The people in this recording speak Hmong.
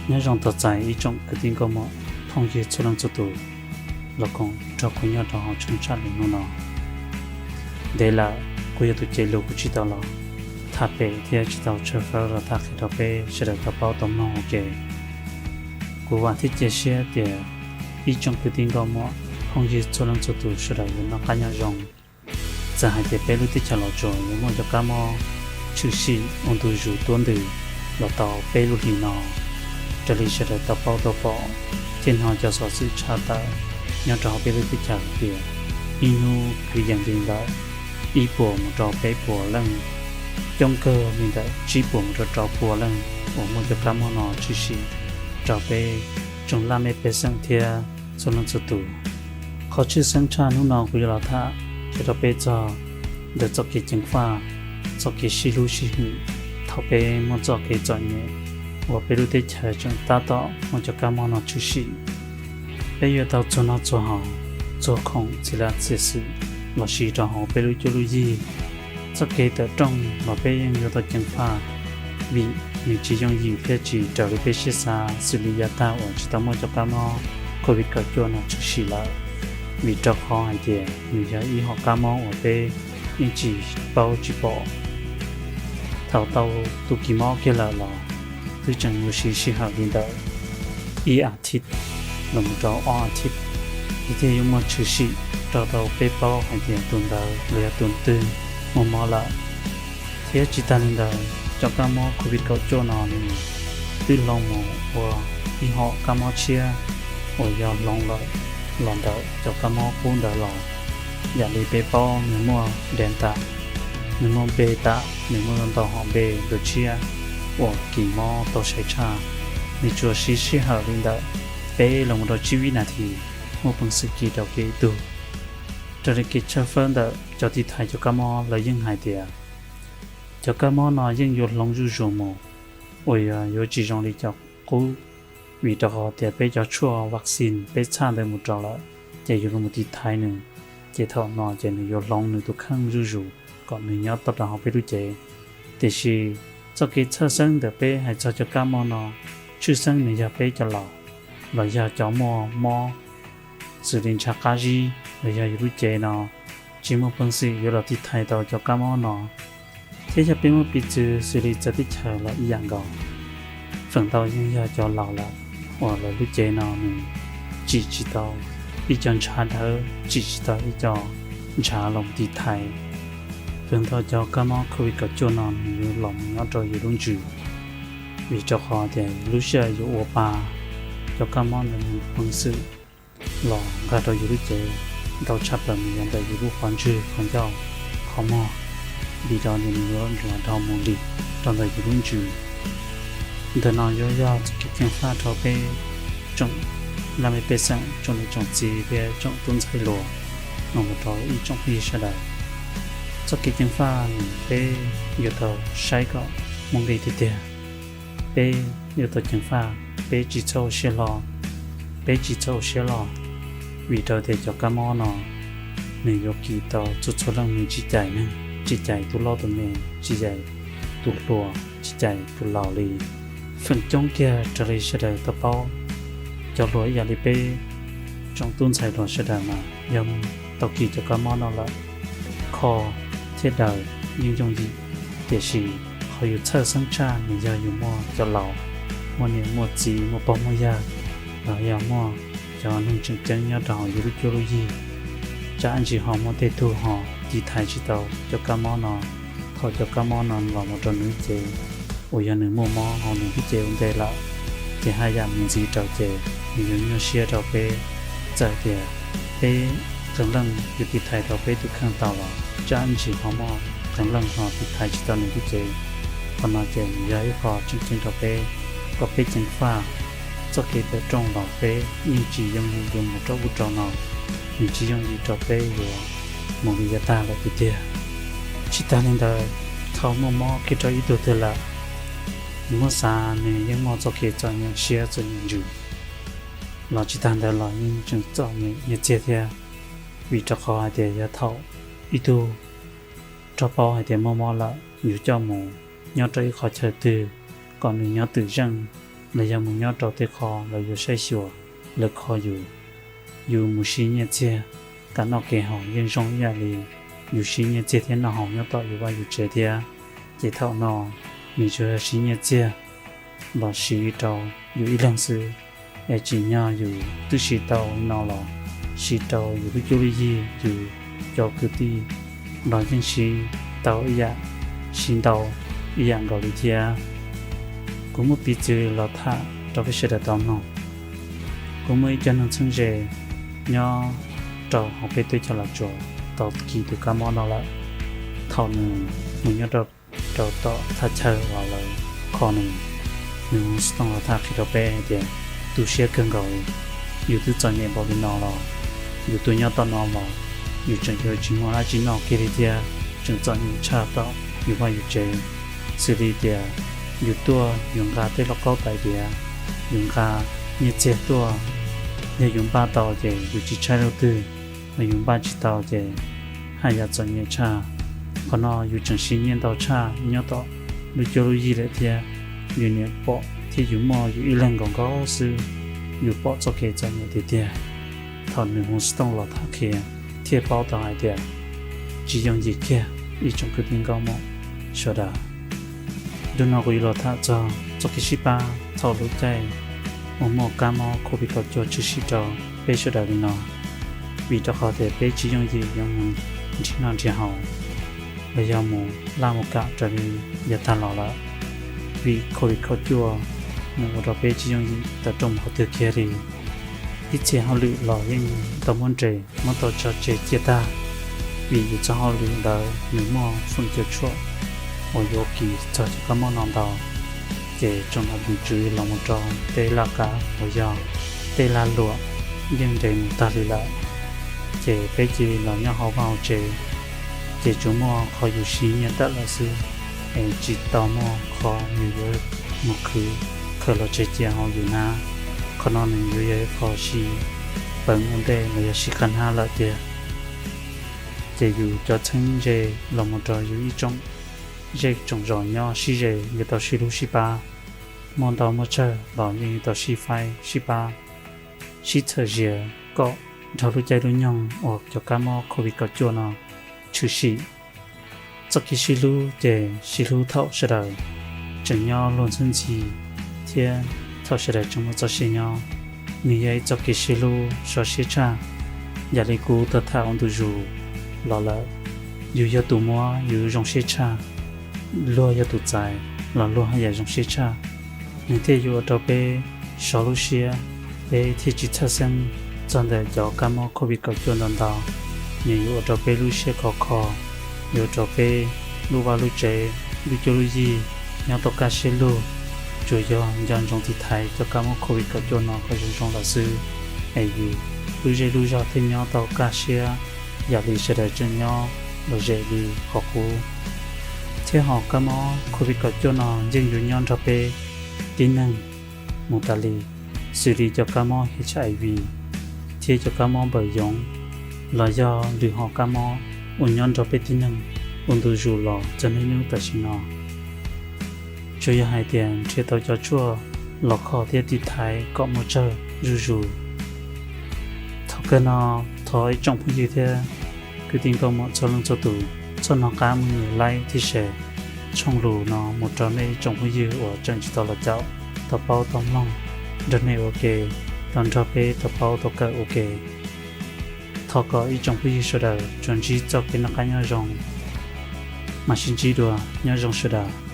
Nyob zoo txog txais ib tsoom kwv tij nkauj muam phooj ywg txhua leej txhua tus los koom nrog kuv nyob rau hauv tshooj tshaj lus hnub no. Ntev lawm kuv yog tus cev lus kuv tsis tau los tham pem thiab tsis tau tshawb fawb los tham qhia rau peb sawv daws tau paub tau mloog ua ke. Kuv vam thiab cia siab tias ib tsoom kwv tij nkauj muam phooj ywg txhua leej txhua tus sawv daws yuav noj qab nyob zoo. Txawm hais tias peb lub teb chaws Los Tsuas yuav muaj cov kab mob tshwm sim ua ntu zus tuab ntws los tau peb lub hlis no, raws li sawv daws tau paub tau pom thiab hnov cov xov xwm tshaj tawm nyob rau hauv peb lub teb chaws hais tias ib hnub kwv yees li ntawm ib puas mus rau peb puas leej, coob kawg li ntawm tsib puas mus rau rau puas leej uas muaj cov kab mob no tshwm sim rau peb tsoom laj mej pej xeem thiab txhua leej txhua tus. Qhov tshwj xeeb tshaj hnub no kuv yuav los tham qhia rau peb txog ntawm txoj kev ceev faj, txoj kev sib hlub sib hwm thaum peb muaj txoj kev txom nyem uas peb lub teb chaws tseem tab tom muaj cov kab mob no tshwm sim. Peb yuav tau txuag noj txuag haus, txuag khoom txiv lav txiv xwm los sis rau hauv peb lub cuab lub yig. Txoj kev tawm rooj los peb yeej yuav tau ceev faj, vim nws tsis yooj yim thiab tsis raws li peb siab xav xws li yav tag uas tsis tau muaj cov kab mob COVID kaum cuaj no tshwm sim lawm. Vim rau qhov hais tias nws yog ib hom kab mob uas peb yeej tsis paub tsis pom. Thaum tau tus kis mob kiag lawm los twb tseem yuav siv sij hawm li ntawm ib as thiv los mus rau ob as thiv, thiaj yuav muaj tshwm sim rau tau peb paub hais tias tus ntawd los yog tus twg muaj mob lawm. Thiab tsis tag li ntawd, cov kab mob COVID kaum cuaj no nws twb hloov mus ua ib hom kab mob tshiab uas yog hloov lawm los ntawm cov kab mob qub ntawd los. Yam li peb paub nws muaj Delta, nws muaj Beta, nws muaj ntau hom npe ntawm tshiab uas kis mob tau sai tshaj. Nws tsuas siv sij hawm li ntawm peb los mus rau tsib vib nas this muaj peev xwm kis rau kev ib tug. Raws li kev tshawb fawb ntawm cov tiv thaiv cov kab mob lawv yeej hais tias cov kab mob no yeej yuav hloov zuj zus mus, uas yog yuav tsis zoo li cov qub, vim rau qhov tias peb cov tshuaj vaccine peb txhaj ntawd mus rau lawm ces yuav los mus tiv thaiv nws, ces thaum no ces nws yuav hloov nws tus kheej zuj zus kom nws nyob tau rau hauv peb lub cev. Tiam sis txoj kev txhawj xeeb ntawm peb hais txog cov kab mob no, tshwj xeeb nws yog peb cov laus los yog cov muaj mob xws li ntshav qab zib los yog yus lub cev no tsis muaj peev xwm yuav los tiv thaiv tau cov kab mob no. Thiab yog peb muab piv txwv xws li txawv teb chaws los ib yam nkaus, feem ntau yeej yog cov laus lawm uas lawv lub cev no nws tsim tsis tau ib co ntshav dawb, tsim tsis tau ib co ntshav los tiv thaiv. Feem ntau cov kab mob COVID kaum cuaj no nws yuav los mus nyob rau yus lub ntsws, vim rau qhov tias lub sij hawm yuav ua pa, cov kab mob ntawd nws peev xwm los nqa rau yus lub cev ntau tshaj plaws nws yog ntawm yus lub qhov ntswg qhov ncauj qhov muag, vim rau nws yuav los dhau mus li rau ntawm yus lub ntsws. Ntawm no yuav yog txoj kev ceev faj rau peb tsoom laj mej pej xeem, tsoom niam tsoom txiv thiab tsoom tub ntxhais hluas los mus rau ib tsoom phooj ywg sawv daws. Txoj kev ceev faj nws peb yuav tau saib kom muaj nqis tiag tiag. Peb yuav tau ceev faj, peb tsis txhob ua siab hlo, peb tsis txhob ua siab loj, vim rau tias cov kab mob no nws yuav kis tau txhua txhua leej, nws tsis cais neeg, tsis cais tus loj tus me, tsis cais tus hluas, tsis cais tus laus li. Feem coob kiag raws li sawv daws tau paub, cov hluas ib yam li peb tsoom tub ntxhais hluas sawv daws mas yog tau kis cov kab mob no lawm, kho thiab daws yeej yooj yim, tiam sis qhov yus txhawj xeeb tshaj nws yog yus muaj cov laus, muaj niam muaj txiv, muaj pog muaj yawg, los yog muaj cov neeg tseem ceeb nyob rau hauv yus lub cuab lub yig, tsam ntsis ho muaj tej tug ho tiv thaiv tsis tau cov kab mob no. Thaum cov kab mob no los mus rau nws lub cev uas yog nws muaj mob hauv nws lub cev ua ntej lawm, ces haj yam mus ntxiv rau ces nws yuav nyuaj siab rau peb. Txawm tias peb qee leej yuav tiv thaiv rau peb tus kheej tau los tsam ntsis ho muaj qee leej ho tiv thaiv tsis tau nws lub cev. Qhov no ces nws yog ib qho tseem ceeb rau peb kom peb ceev faj. Txoj kev tawm rooj los peb yeej tsis yooj yim yuav mus rau ub rau no, nws tsis yooj yim rau peb yuav mus li yav tag lawm tiag tiag. Tsis tas li ntawd, thaum muaj mob kiag rau ib tug twg lawm, nws muab xav nws yeej muaj txoj kev txom nyem siab txom nyem ntsws, los tsis tas ntawd los yeej tseem txom nyem nyiaj txiag thiab, vim rau qhov hais tias yog thaum ib tug raug paub hais tias muaj mob lawm, yus coj mus nyob rau ib qhov chaw twg kom nws nyob twm zeej, los yog mus nyob rau tej qho lawv yuav saib xyuas lawv kho yus. Yus mus siv nyiaj txiag, kev noj kev haus yeej zoo ib yam li yus siv nyiaj txiag thiab noj haus nyob tom yus vaj yus tsev thiab. Ces thaum no nws tsuas yog siv nyiaj txiag los siv rau yus ib leeg xwb, es tsim nyog yus twb siv tau no los siv rau yus lub cuab lub yig, yus cov kwv tij los yeej siv tau ib yam, siv ntau ib yam nkaus li thiab. Kuv muaj piv txwv los tham rau peb sawv daws tau mloog. Kuv muaj ib co neeg txheeb ze nyob rau hauv peb teb chaws Los Tsuas tau kis tus kab mob no lawm. Thaum nws mus nyob rau, rau tom thaj chaw uas lawv kho nws, nws hu xov tooj los tham qhia rau peb hais tias tu siab kawg nkaus li, yus twb txom nyem npaum li no los yus tuaj nyob tom no los yus tseem yuav tsis muaj dab tsi noj kiag li thiab tseem txom nyem tshaj tom yus vaj yus tsev. Xws li tias yus tuaj yus nqa tej lauj kaub tais diav, yus nqa nyiaj txiag tuaj, yog yus npaj tau ces yus tsis tshaib leej twg, yog yus npaj tsis tau ces haj yam txom nyem tshaj. Qhov no yus tseem siv nyiaj ntau tshaj nyob tom lub cuab lub yig lawm thiab, yus niam pom thiab yus muaj yus ib leeg nkaus nkaus xwb, yus pom txoj kev txom nyem tiag tiag. Thaum nws hu xov tooj los tham qhia thiaj paub tau hais tias tsis yooj yim kiag ib tsoom kwv tij nkauj muam sawv daws. Ntu no kuv yuav los tham txog txoj kev sib pab thaum lub caij uas muaj kab mob Covid kaum cuaj tshwm sim rau peb sawv daws li no, vim rau qhov tias peb tsis yooj yim yuav mus nrhiav noj nrhiav haus los yog mus laj mus kam raws li yav tag los lawm, vim Covid kaum cuaj nws ua rau peb tsis yooj yim tawm rooj mus qhov twg kiag li. Ib txhia hauj lwm los yeej tau muab nres muab tau tso tseg ciaj tag, vim yus txoj hauj lwm ntawd nws muaj feem cau tshuam uas yuav kis txog cov kab mob no ntau. Ces tsoom nom tswv los mus rau tej laj kab uas yog tej lag luam yeej nres mus tag li lawm, ces peb cia li los nyob hauv vaj hauv tsev, ces tsuas muaj qhov yus siv nyiaj tawm lawm xwb, es tsis tau muaj qhov yus yuav mus khwv khaws los tseg cia hauv yus hnab. Qhov no nws yuav yog ib qho sib peem ua ntej los yog sib qab hnab lawm tiag. Ces yus cov txheeb ze los mus rau yus ib tsoom zej tsoom zos nyob sib ze yuav tau sib hlub sib pab, muaj ntau muaj tsawg los yeej yuav tau sib faib sib pab, sib txhawm zias kom dhau lub caij lub nyoog uas cov kab mob Covid kaum cuaj no tshwm sim. Txoj kev sib hlub ces sib hlub thaum sawv daws tseem nyob luag ntxhi ntxhi thiab thaum sawv daws tseem muaj txoj sia nyob. Nws yog ib txoj kev sib hlub sov siab tshaj. Yam li kuv tau tham ua ntu zus los lawm, yus yog tus muab yus zoo siab tshaj, luag yog tus txais los luag haj yam zoo siab tshaj. Nws thiaj yuav ua rau peb sov lub siab, peb thiaj tsis txhawj xeeb txog ntawm cov kab mob Covid kaum cuaj ntau ntau. Nws yuav ua rau peb lub siab khov kho, yuav ua rau peb lub vaj lub tsev, lub cuab lub yig nyob tau kaj siab lug. Tsuas yog nco ntsoov tiv thaiv cov kab mob Covid kaum cuaj no kom zoo zoo lawm xwb, es yus lub zej lub zog thiaj nyob tau kaj siab yam li sawv daws tseem nyob lom zem li qhov qub. Thiab ho kab mob Covid kaum cuaj no yeej yuav nyob nrog peb tib neeg mus tas li, xws li cov kab mob HIV thiab cov kab mob npawg yoov, los yog lwm hom kab mob uas nyob nrog peb tib neeg ua ntu zus los txog niaj hnub tam sim no. Tsuas yog hais tias nrhiav tau cov tshuaj los kho thiab tiv thaiv kom muaj tsawg zuj zus. Thaum kawg no, thov ib tsoom phooj ywg thiab kwv tij nkauj muam txhua leej txhua tus txhob hnov qab mus nias like thiab share tshooj lus no mus rau nej ib tsoom phooj ywg uas tseem tsis tau los caum tau paub tau mloog nrog nej ua ke, los nrog peb tau paub tau kawm ua ke. Thov kom ib tsoom phooj ywg sawv daws tsuas ntsib txoj kev noj qab nyob zoo, mam sib ntsib dua, nyob zoo sawv daws.